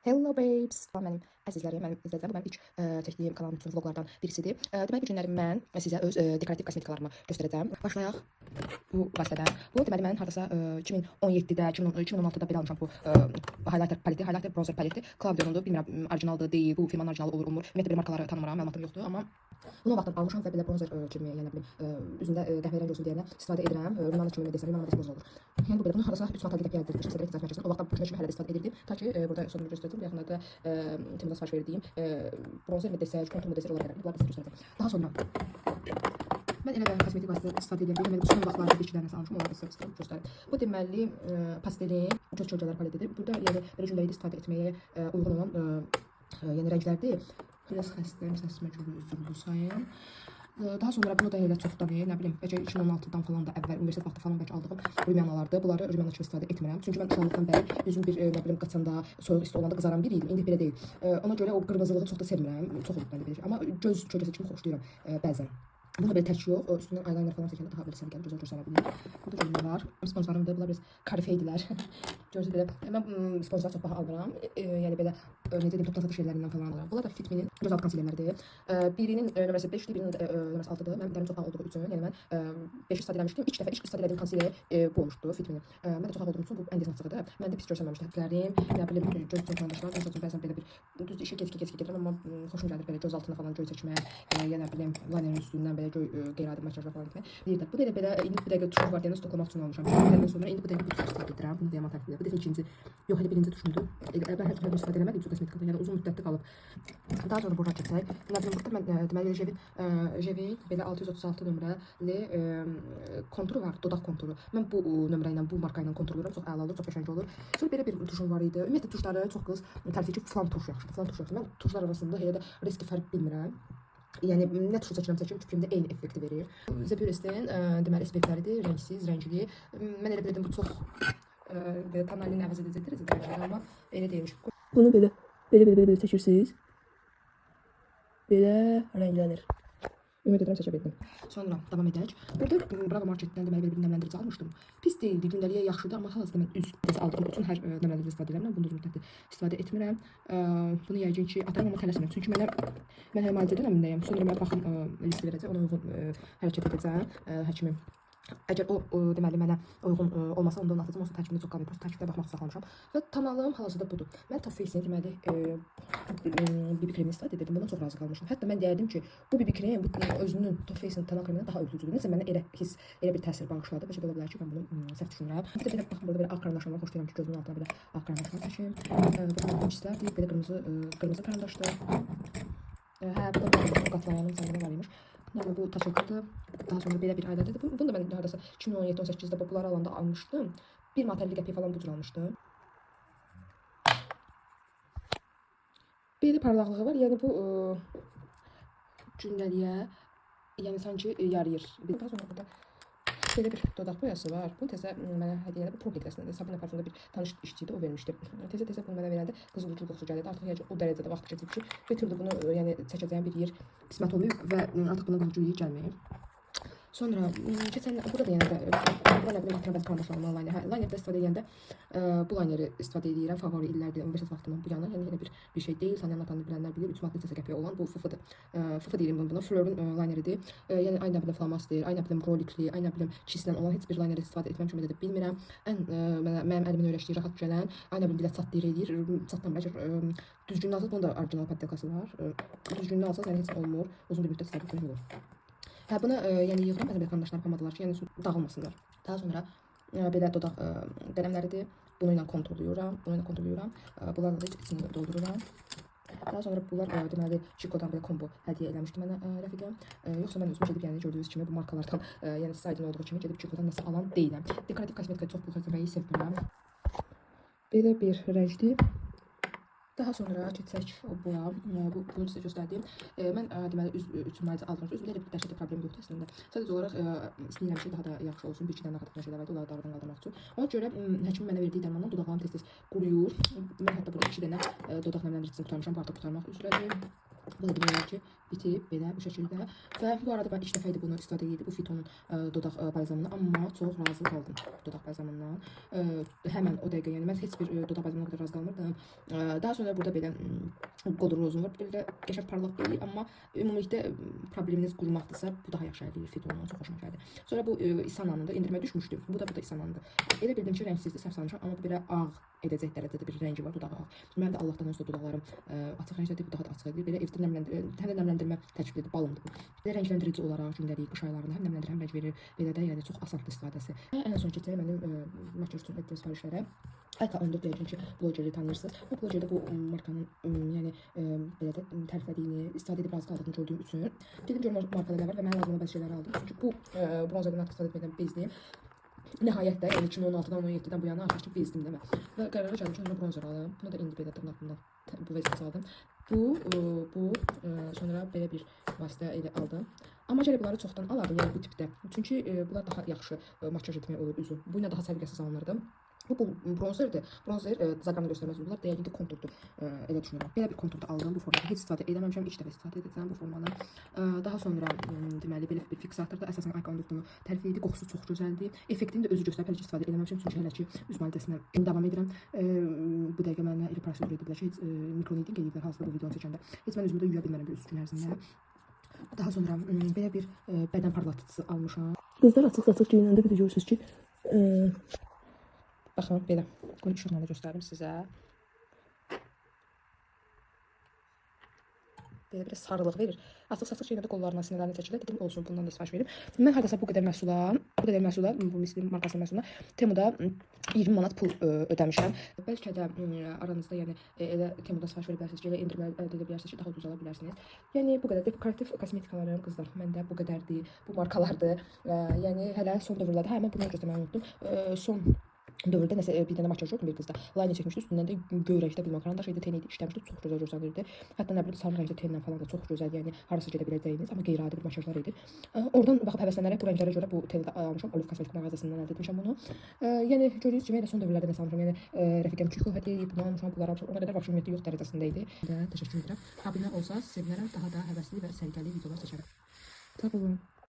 Hello babes. Mənim əzizlərim, mənim izləyicilər, bu mənim ilk çəkdiyim kanalım üçün vloqlardan birisidir. Deməli bu günləri mən sizə öz dekorativ kosmetikalarımı göstərəcəm. Başlayaq bu vasitədən. Bu deməli mən hardasa 2017-də, 2016-da belə almışam bu highlighter paleti, highlighter bronzer paleti. Claudion'undur, bilmirəm orijinaldır, deyil, bu firmanın orijinalı olur, olmur. Ümumiyyətlə belə markaları tanımıram, məlumatım yoxdur, amma bunu o vaxtdan almışam və belə bronzer kimi, yəni nə bilim, üzündə qəhvərengi olsun deyənə istifadə edirəm. Rümana kimi desəm, rümana desəm olur. Yəni bu belə bunu hardasa 3 manat 50 qəpiyə əldə etmişdim. Sədrə ticarət mərkəzindən. O vaxtdan bu günə kimi hələ də istifadə edirdim. Ta ki burada sonra göstərəcəm. Bu yaxınlarda Temuda sifariş verdiyim bronzer mi desək, kontur mu desək ola bilər. Bunları da sizə göstərəcəm. Daha sonra mən elə də kosmetik vasitə istifadə edirəm. Deməli bu son vaxtlarda bir iki dənəsi almışam. Onları da sizə qısa göstərim. Bu deməli pastelin göz kölgələri paletidir. Burada yəni belə gündəlik istifadə etməyə uyğun olan yəni rənglərdir. Biraz xəstəyim, səsimə görə üzrlü sayın. Daha sonra bunu da elə çoxdan, nə bilim, bəlkə 2016-dan falan da əvvəl, universitet vaxtı falan bəlkə aldığım rümyanalardır. Bunları rümyana kimi istifadə etmirəm. Çünki mən uşaqlıqdan bəri üzüm bir, nə bilim, qaçanda, soyuq isti olanda qızaran biri idim. İndi belə deyil. Ona görə o qırmızılığı çox da sevmirəm. Çox olub məndə belə şey. Amma göz kölgəsi kimi xoşlayıram bəzən. Buna belə tək yox, o üstündən eyeliner falan çəkəndə daha belə səliqəli, gözəl görsənə bilir. Burada görünür var. Sponsorlarım da bunlar biraz karifeydilər. Görürsünüz belə. Mən sponsorlar çox baha almıram. Yəni belə necə deyim, topdan satış yerlərindən falan alıram. Bunlar da Fit Me-nin gözaltı konsilерləridir. Birinin nömrəsi 5-dir, birinin nömrəsi 6-dır. Mənim dərim çox ağ olduğu üçün, yəni mən 5 istifadə eləmişdim. İlk dəfə ilk istifadə elədiyim konsiler bu olmuşdu Fit Me-nin. Mən də çox ağ olduğum üçün bu ən dezinfeksiyadır. Məndə pis görsənməmişdi. Hədlərim, nə bilim, göz üçün karandaşlar, məsəl üçün bəzən belə bir düzdür işə gecikə gecikə gedirəm, amma xoşum gəlir belə göz altına falan göy çəkməyə, ya nə bilim, linerin üstündən belə göy qeyri-adi makiyajlar falan etməyə. Bir də bu da elə belə indi bu dəqiqə tuş var deyəndə stoklamaq üçün almışam. Bitəndən sonra indi bu dəqiqə bu tuşu istifadə edirəm. Bunu da yaman tərif edirəm. Bu dəfə ikinci, yox hələ birinci tuşumdur. Elə mən hər gün istifadə eləmədim üçün kosmetikadan, yəni uzun müddətli qalıb. Daha sonra bura keçsək. Nə bilim, burada mən deməli Jevin belə 636 nömrəli konturu var, dodaq konturu. Mən bu nömrə ilə, bu marka ilə konturlayıram. Çox əla olur, çox qəşəng olur. Sonra belə bir tuşum var idi. Ümumiyyətlə tuşları çox qız tərif edir ki, flan tuş yaxşıdır, flan tuş yaxşıdır. Mən tuşlar arasında elə də riski fərq bilmirəm. Yəni nə tuşu çəkirəm, çəkim fikrimdə eyni effekti verir. The Purist'in deməli SPF-ləridir, rəngsiz, rəngli. Mən elə bilirdim bu çox belə tonalini əvəz edəcəkdir, rəngli, amma elə deyilmiş. Bunu belə belə belə belə, belə çəkirsiniz. Belə rənglənir. Ümid edirəm çəkə bildim. Sonra davam edək. Burada Bravo Marketdən deməli belə bir nəmləndirici almışdım. Pis deyildi, gündəliyə yaxşıdır, amma hal-hazırda mən üz tez aldığım üçün hər nəmləndirici istifadə edirəm. Bunu uzun müddətli istifadə etmirəm. Bunu yəqin ki atarım, amma tələsmirəm. Çünki mən hələ müalicə dönəmindəyəm. Sonra mənə baxım listi verəcək, ona uyğun hərəkət edəcəm həkimim. Əgər o deməli mənə uyğun olmasa, onda onu atacağam. Onsuz tərkibində çox qalmayıb. Prosta tərkibdə baxmaq üçün saxlamışam. Və tonalım hal-hazırda budur. Mən Top Face-in deməli BB kremini istifadə edirdim. Bundan çox razı qalmışdım. Hətta mən deyərdim ki, bu BB krem bu özünün Top Face-in tonal kremindən daha örtücüdür. Nəsə mənə elə hiss, elə bir təsir bağışladı. Bəlkə də ola bilər ki, mən bunu səhv düşünürəm. Bir də belə baxın, burada belə ağ karandaşlar var. Xoşlayıram ki, gözümün altına belə ağ karandaşlar çəkim. Bu hisslərdir. Belə qırmızı karandaşdır. Hə, bu da bu qatlayanın zəngini var imiş. Yəni bu taçılqıdır. Daha sonra belə bir highlighterdir. Bunu da mən hardasa 2017-18-də bunları alanda almışdım. 1 manat 50 qəpiyə falan bu cür almışdım. Belə parlaqlığı var. Yəni bu gündəliyə yəni sanki yarayır. Daha sonra burada belə bir dodaq boyası var. Bunu təzə mənə hədiyyə elədi. Bu Pro əslində. Sabina parfümdə bir tanış işçi idi, o vermişdi. Təzə-təzə bunu mənə verəndə qızıl gül qoxusu gəlirdi. Artıq yəqin o dərəcədə vaxt keçib ki, götürdü bunu, yəni çəkəcəyim bir yer qismət olmayıb və artıq bunun qızıl gül iyi gəlməyib. Sonra keçən burada da yenə də bura nə bilim atıram bəzi karandaşlarımı liner. Hə, linerdə istifadə edəndə bu lineri istifadə edirəm. Favori illərdir universitet vaxtından bu yana. Yəni elə bir şey deyil. Tanıyan atanı bilənlər bilir. 3 manat neçəsə qəpiyə olan bu FF-dır. FF deyirəm bunu buna. Fleur'un lineridir. Yəni ay nə bilim flomaster, ay nə bilim rolikli, ay nə bilim çislə olan heç bir lineri istifadə etməmişəm, elə də bilmirəm. Ən mənə mənim əlimin öyrəşdiyi, rahat gələn, ay nə bilim dilə çat deyir eləyir. Çatdan bəlkə düzgününü alsaz, bunun da orijinal poddelkası var. Düzgününü alsaz, yəni heç olmur. Uzun bir müddət istifadə etmək olur. Hə, bunu yəni yığıram bəzən belə karandaşlar, pomadalar ki, yəni dağılmasınlar. Daha sonra belə dodaq qələmləridir. Bunu ilə kontrollayıram, bunu ilə kontrollayıram. Bunlarla da içini doldururam. Daha sonra bunlar deməli Chico'dan belə combo hədiyyə eləmişdi mənə rəfiqəm. Yoxsa mən özüm gedib yəni gördüyünüz kimi bu markalardan, yəni sizə aydın olduğu kimi gedib Chico'dan nəsə alan deyiləm. Dekorativ kosmetikaya çox pul xərcləməyi sevmirəm. Belə bir rəngdir. Daha sonra keçsək bura, bunu sizə göstərdim. Mən deməli üz üçün müalicə aldım. Üzümdə elə bir dəhşətli problem yoxdur əslində. Sadəcə olaraq istəyirəm ki, daha da yaxşı olsun. Bir iki dənə naqat şeylər var idi, onları da aradan qaldırmaq üçün. Ona görə həkimin mənə verdiyi dərmandan dodaqlarım tez-tez quruyur. Mən hətta burada 2 dənə dodaq nəmləndiricisini qurtarmışam. Bu artıq qurtarmaq üzrədir. Bu da demək olar ki, Bitib belə bu şəkildə. Və bu arada mən ilk dəfə idi bunu istifadə edirdim, bu Fitonun dodaq balzamını, amma çox razı qaldım dodaq balzamından. Həmən o dəqiqə, yəni mən heç bir dodaq balzamına qədər razı qalmırdım. Daha sonra burada belə Golden Rose'um var. Belə qəşəng parlaq deyil, amma ümumilikdə probleminiz qurumaqdırsa, bu daha yaxşı eləyir Fitonun. Çox xoşuma gəldi. Sonra bu Isana'nın da endirimə düşmüşdü. Bu da Isana'nındır. Elə bildim ki, rəngsizdir, səhv sanmışam, amma bu belə ağ edəcək dərəcədə bir rəngi var, dodağı ağ. Mənim də Allahdan onsuz da dodaqlarım açıq rəngdədir, bu daha da açıq edir. Belə evdə nəmləndirir, həm də nəmləndirmə tərkiblidir, balımdır bu. Belə rəngləndirici olaraq gündəlik qış aylarında həm nəmləndirir, həm rəng verir. Belə də yəni çox asandır istifadəsi. Və ən son keçək mənim makyaj üçün etdiyim sifarişlərə. Ayka 14 yəqin ki, blogeri tanıyırsınız. Bu blogerdə bu markanın yəni belə də təriflədiyini, istifadə edib razı qaldığını gördüyüm üçün dedim görüm markada nə var və mənə lazım olan bəzi şeyləri aldım. Çünki bu bronzerdən artıq istifadə etməkdən bezdim. Nəhayət də, yəni 2016-dan 17-dən bu yana artıq ki bezdim də mən. Və qərara gəldim ki, özümə bronzer alım. Bunu da indi belə dırnağımdan bu vəziyyətə aldım. Bu, sonra belə bir vasitə ilə aldım. Amma gərək bunları çoxdan alardım, yəni bu tipdə. Çünki bunlar daha yaxşı makyaj etmək olur üzü. Bu ilə daha səliqəsiz alınırdı. Bu bronzerdir. Bronzer zaqanı göstərməz. Bunlar da yəqin ki konturdur. Elə düşünürəm. Belə bir kontur da aldım bu formada. Heç istifadə eləməmişəm. İlk dəfə istifadə edəcəm bu formanı. Daha sonra deməli belə bir fiksatordur. Əsasən Ayka 14 bunu tərif edir. Qoxusu çox gözəldir. Effektini də özü göstərib. Hələ ki istifadə eləməmişəm. Çünki hələ ki üz müalicəsinə davam edirəm. Bu dəqiqə mənə elə prosedur ediblər ki, heç mikroneedling eləyiblər hansısa bu videonu çəkəndə. Heç mən özümü də yuya bilmərəm bir 3 gün ərzində. Daha sonra belə bir bədən parlatıcısı almışam. Qızlar açıq-saçıq geyinəndə bir də görürsünüz ki, Baxın belə. Qoy işıqla da göstərim sizə. Belə bir sarılıq verir. Açıq saçıq şeylə də qollarına, sinələrinə çəkilir. Dedim olsun, bundan da sifariş verim. Mən hardasa bu qədər məhsula, bu Misli markasının məhsuluna Temuda 20 manat pul ödəmişəm. Bəlkə də aranızda yəni elə Temuda sifariş verə bilərsiniz ki, elə endirimlər əldə edə bilərsiniz ki, daha ucuz ala bilərsiniz. Yəni bu qədər dekorativ kosmetikalarım qızlar, məndə bu qədərdir. Bu markalardır. Yəni hələ son dövrlərdə, hə mən bunu göstərməyi unutdum. Son dövrdə nəsə bir dənə makyaj gördüm bir qızda. Liner çəkmişdi, üstündən də göy rəngdə bir karandaş idi, ten idi, işləmişdi, çox gözəl görsənirdi. Hətta nə bilim sarı rəngdə tenlə falan da çox gözəl, yəni harasa gedə biləcəyiniz, amma qeyri-adi bir makyajlar idi. Oradan baxıb həvəslənərək bu rənglərə görə bu teni də almışam. Olive kosmetik mağazasından əldə etmişəm bunu. Yəni gördüyünüz kimi elə son dövrlərdə nəsə almışam. Yəni rəfiqəm kukla hədiyyə edib, bunu almışam, bunları almışam. Ona qədər vəbşə ümumiyyətlə yox dərəcəsində idi. Və təşəkkür edirəm. Abunə olsanız sevinərəm. Daha da həvəsli və səliqəli videolar çəkərəm. Sağ olun.